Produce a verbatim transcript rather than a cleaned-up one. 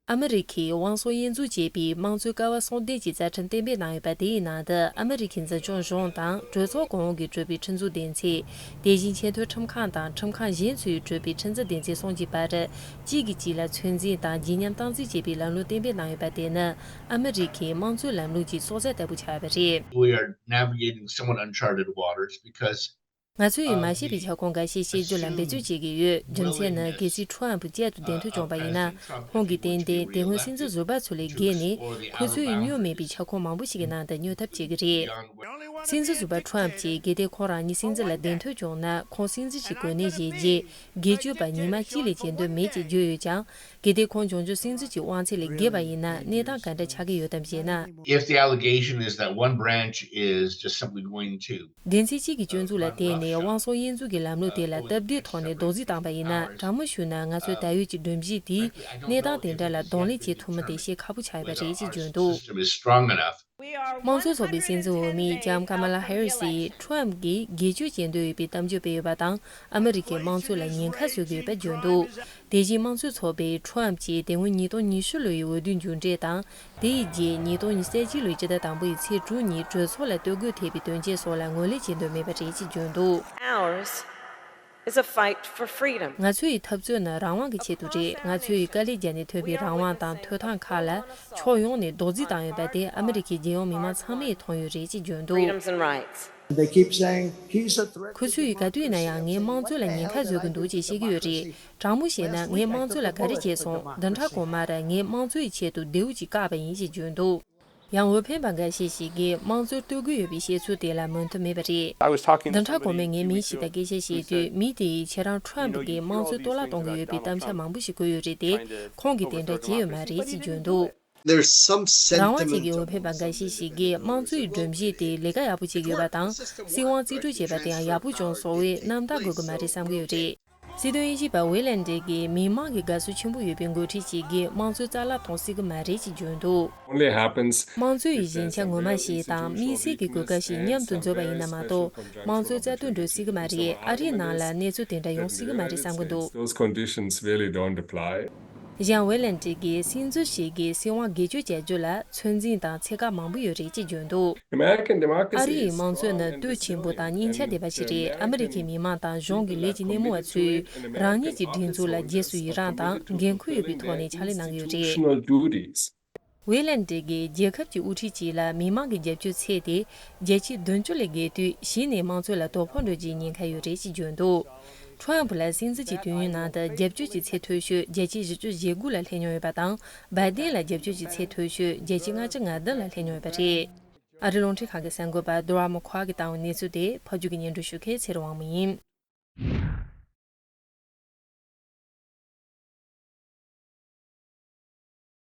ཨ་མི་རི་ཁས་དབང་སོར་དབྱེ་འཛུགས་བྱས་པའི་དམངས་གཙོའི་ཀ་བ་གསུམ་ལྡན་གྱི་རྩ་ཁྲིམས་གཏན་འབེབས་གནང་ཡོད་པ་དེའི་ནང་དུ། ཨ་མི་རི་ཁའི་འཛིན་སྐྱོང་གཞུང་དང་གྲོས་ཚོགས་གོང་འོག་གིས་གྲུབ་པའི་ཁྲིམས་འཛུགས་སྡེ་ཚན། དེ་བཞིན་ཆེས་མཐོའི་ཁྲིམས་ཁང་དང་ཁྲིམས་ཁང་གཞན་ཚོས་གྲུབ་པའི་ཁྲིམས་འཛིན་སྡེ་ཚན་གསུམ་གྱི་བར་གཅིག་གིས་གཅིག་ལ་ཚོད་འཛིན་དང་བརྗིད་ཉམས་སྟངས་འཛིན་བྱེད་པའི་ལམ་ལུགས་གཏན་འབེབས་གནང་ཡོད་པ་དེ་ནི་ཨ་མི་རི་ཁའི་དམངས་གཙོའི་ལམ་ལུགས་ཀྱི་སྲོག་རྩ་ལྟ་བུ་ཆགས་པ་རེད། We are navigating somewhat uncharted waters because ང་ཚོས་མ་ཤེས་པའི་ཁྱབ་ཁོངས་འགའ་ཤས་ཤེས་རྒྱུ་ལ་འབད་བརྩོན་བྱེད་ཀྱི་ཡོད། རྒྱུ་མཚན་ནི། གལ་སྲིད་ཁྲོམ་བཅས་སུ་གདན་ཐོན་བྱུང་བ་ཡིན་ན། ཁོང་གིས་ཏན་ཏན་དེ་སྔོན་སྲིད་འཛིན་ཟུར་པ་ཚོ་ལས་བརྒལ་ནས། ཁོ་ཚོས་མྱོང་མེད་པའི་ཁྱབ་ཁོངས་མང་པོ་ཞིག་གི་ནང་དུ་སྙོབ་ཐབས་བྱེད་ཀྱི་རེད། སྲིད་འཛིན་ཟུར་པ་ཁྲོམ་གྱིས་གལ་ཏེ་ཁོང་རང་ཉིད་སྲིད་འཛིན་ལ་གདན་ཐོན་བྱུང་ན། ཁོང་སྲིད་འཛིན་གྱི་གོ་གནས་བཞེས་རྗེས། སྒེར་གཅོད་པ་ཉི་མ་གཅིག་ལས་བྱེད་འདོད་མེད་ཅེས་བརྗོད་ཡོད་ཀྱང་། གལ་ཏེ་ཁོང་འབྱུང་འགྱུར་སྲིད་འཛིན་གྱི་དབང་ཚད་ལས་བརྒལ་བ་ཡིན་ན། གནས་སྟངས་ག་འདྲ་ཆགས་ཀྱི་ཡོད་དམ་ཞེ་ན། If the allegation is that one branch is just simply going to སྡེ་ཚན་གཅིག་གི་སྐྱོན་འཛུགས་ལ་བརྟེན་ནས་དབང་སོར་དབྱེ་འཛུགས་ཀྱི་ལམ་ལུགས་དེ་ལ་སྟབས་བདེའི་ཐོག་ནས་རྡོག་རྫིས་བཏང་པ་ཡིན་ན། དྲང་མོ་ཞུས་ན། ང་ཚོས་ད་ཡོད་ཀྱི་སྒྲོམ་གཞི་དེས་གནས་སྟངས་དེ་འདྲ་ལ་གདོང་ལེན་བྱེད་ཐུབ་མིན་དེ་བཤད་ཁག་པོ་ཆགས་ཡོད་པ་རེད་ཅེས་བརྗོད་འདུག། System is strong enough དམངས་གཙོ་ཚོགས་པའི་སྲིད་འཛིན་འོས་མི་ལྕམ་ཀ་མ་ལ་ཧེ་རི་སིས་ཁྲོམ་གྱིས་སྒེར་གཅོད་བྱེད་འདོད་ཡོད་པའི་གཏམ་བརྗོད་སྤེལ་ཡོད་པ་དང་། ཨ་མི་རི་ཀའི་དམངས་གཙོ་ལ་ཉེན་ཁ་བཟོ་གི་ཡོད་པ་བརྗོད་འདུག། དེ་བཞིན་དམངས་གཙོའི་ཚོགས་པས་ཁྲོམ་གྱིས་དེ་སྔོན་ཉིས་སྟོང་ཉི་ཤུ་ལོའི་འོས་བསྡུ་མཇུག་འབྲས་དང་། དེའི་རྗེས་ཉིས་སྟོང་ཉི་ཤུ་རྩ་གཅིག་ལོའི་སྤྱི་ཟླ་དང་པོའི་ཚེས་དྲུག་ཉིན་གྲོས་ཚོགས་ལ་ལྟོ་གོས་ཐེབས་པའི་དོན་རྐྱེན་སོགས་ལ་ངོས་ལེན་བྱེད་འདོད་མེད་པ་རེད་ཅེས་བརྗོད་འདུག། Ours is a fight for freedom. ང་ཚོའི་འཐབ་རྩོད་ནི་རང་དབང་གི་ཆེད་དུ་རེད། ང་ཚོས་དཀའ་ལས་བརྒྱབ་ནས་ཐོན་པའི་རང་དབང་དང་ཐོབ་ཐང་ཁག་ལ་ཕྱོགས་ཡོངས་ནས་རྡོག་རྫིས་བཏང་ཡོད་པ་དེ་ཨ་མི་རི་ཀའི་རྒྱལ་ཡོངས་མི་མང་ཚང་མས་མཐོང་ཡོད་རེད་ཅེས་བརྗོད་འདུག། Freedoms and rights. They keep saying he's a threat. ཁོ་ཚོས་ག་དུས་ཡིན་ན་ཡང་ངའི་དམངས་གཙོ་ལ་ཉེན་ཁ་བཟོ་གི་འདུག་ཅེས་བཤད་ཀྱི་ཡོད་རེད། དྲང་མོ་བཤད་ན། ངས་དམངས་གཙོ་ལ་ག་རེ་བྱས་སོང་། བདུན་ཕྲག་གོང་མར་ངས་དམངས་གཙོ་ཡི་ཆེད་དུ་མདེའུ་གཅིག་བཀག་པ་ཡིན་ཞེས་བརྗོད་འདུག། ཡང་འོས་འཕེན་པ་འགའ་ཤས་ཤིག་གིས་དམངས་གཙོར་གཏུག་གི་ཡོད་པའི་བཤད་ཚུལ་དེ་ལ་མོས་མཐུན་མེད་པ་རེད། I was talking to བདུན་ཕྲག་གོང་མའི་ངས་མི་ཞིག་དང་སྐད་ཆ་བཤད་དུས། མི་དེས་ཁྱེད་རང་ཁྲོམ་གྱིས་དམངས་གཙོའི་གཏོར་བརླག་གཏོང་གི་ཡོད་པའི་གཏམ་འཆལ་མང་པོ་ཞིག་གོ་ཡོད་རེད་དེ། ཁོང་གིས་དེ་འདྲ་བྱས་ཡོད་མ་རེད་ཅེས་བརྗོད་འདུག། There's some རང་དབང་ཅན་གྱི་འོས་འཕེན་པ་འགའ་ཤས་ཤིག་གིས་དམངས་གཙོའི་སྒྲོམ་གཞི་དེ་ལས་ཀ་ཡག་པོ་བྱེད་ཀྱི་ཡོད་པ་དང་། སྲིད་དབང་རྩིས་སྤྲོད་བྱས་པ་དེའང་ཡག་པོ་བྱུང་སོང་བས་རྣམ་དག་དགོས་ཀྱི་མ་རེད་བསམ་གྱི་ཡོད་རེད། སྲིད་དོན་དབྱེ་ཞིབ་པ་ཝེ་ལན་ཌི་གིས་མི་མང་གི་དགའ་བསུ་ཆེན་པོ་ཡོད་པའི་འགོ་ཁྲིད་ཅིག་གིས་དམངས་གཙོའི་རྩ་བརླག་གཏོང་སྲིད་ཀྱི་མ་རེད་ཅེས་བརྗོད་འདུག། Only happens དམངས་གཙོ་ཡི་ཞན་ཆ་ངོ་མ་ཤེས་དང་དམིགས་བསལ་གྱི་གོ་སྐབས་ཤིག་མཉམ་དུ་འཛོམས་པ་ཡིན་ན་མ་གཏོགས། དམངས་གཙོའི་རྩ་དོན་འགྲོ་སྲིད་ཀྱི་མ་རེད། ཨ་རིའི་ནང་ལ་གནས་ཚུལ་དེ་འདྲ་ཡོང་སྲིད་ཀྱི་མ་རེད་བསམ་གྱི་འདུག། Those conditions really don't apply. གཞན་ཝེ་ལན་ཌི་གིས་སྲིད་འཛིན་ཞིག་གིས་སྲིད་དབང་སྒེར་གཅོད་བྱ་རྒྱུ་ལ་ཚོད་འཛིན་དང་ཚད་བཀག་མང་པོ་ཡོད་རེད་ཅེས་བརྗོད་འདུག། American democracy ཨ་རིའི་དམངས་གཙོ་ནི་སྟོབས་ཆེན་པོ་དང་སྙིང་རྗེ་ལྡན་པ་ཞིག་རེད། ཨ་མི་རི་ཁའི་མི་མང་དང་གཞུང་གི་ལས་ཀྱི་སྣེ་མོ་བ་ཚོས་རང་ཉིད་ཀྱི་སྒྲིག་འཛུགས་ལ་རྗེས་སུ་ཡི་རང་དང་འགན་ཁུར་ཡོད་པའི་ཐོག་ནས་ཕྱག་ལས་གནང་གི་ཡོད་རེད། Constitutional duties. ཝེ་ལན་ཌི་གིས་རྒྱལ་ཁབ་ཀྱི་དབུ་ཁྲིད་ཅིག་ལ་མི་མང་གི་རྒྱབ་སྐྱོར་ཚད་དེ་བརྒྱ་ཆ་བདུན་ཅུ་ལས་བརྒལ་དུས་གཞི་ནས་དམངས་གཙོ་ལ་དོ་ཕོག་འགྲོ་རྒྱུའི་ཉེན་ཁ་ཡོད་རེད་ཅེས་བརྗོད་འདུག། ཁྲོམ་ཕུ་ལ་སྲིད་འཛིན་གྱི་དུས་ཡུན་ནང་དུ་རྒྱབ་སྐྱོར་གྱི་ཚད་མཐོ་ཤོས་བརྒྱ་ཆ་བཞི་བཅུ་ཞེ་དགུ་ལ་སླེབས་མྱོང་ཡོད་པ་དང་། བའི་ཏིན་ལ་རྒྱབ་སྐྱོར་གྱི་ཚད་མཐོ་ཤོས་བརྒྱ་ཆ་ལྔ་བཅུ་ང་བདུན་ལ་སླེབས་མྱོང་ཡོད་པ་རེད། ཨ་རི་རླུང་འཕྲིན་ཁང་གི་གསར་འགོད་པ་ཌོ་ར་མོ་ཁོ་ཨ་གིས་བཏང་བའི་གནས་ཚུལ་དེ་ཕབ་སྒྱུར་གྱིས་སྙན་སྒྲོན་ཞུ་མཁན་ཚེ་རིང་དབང་མོ་ཡིན།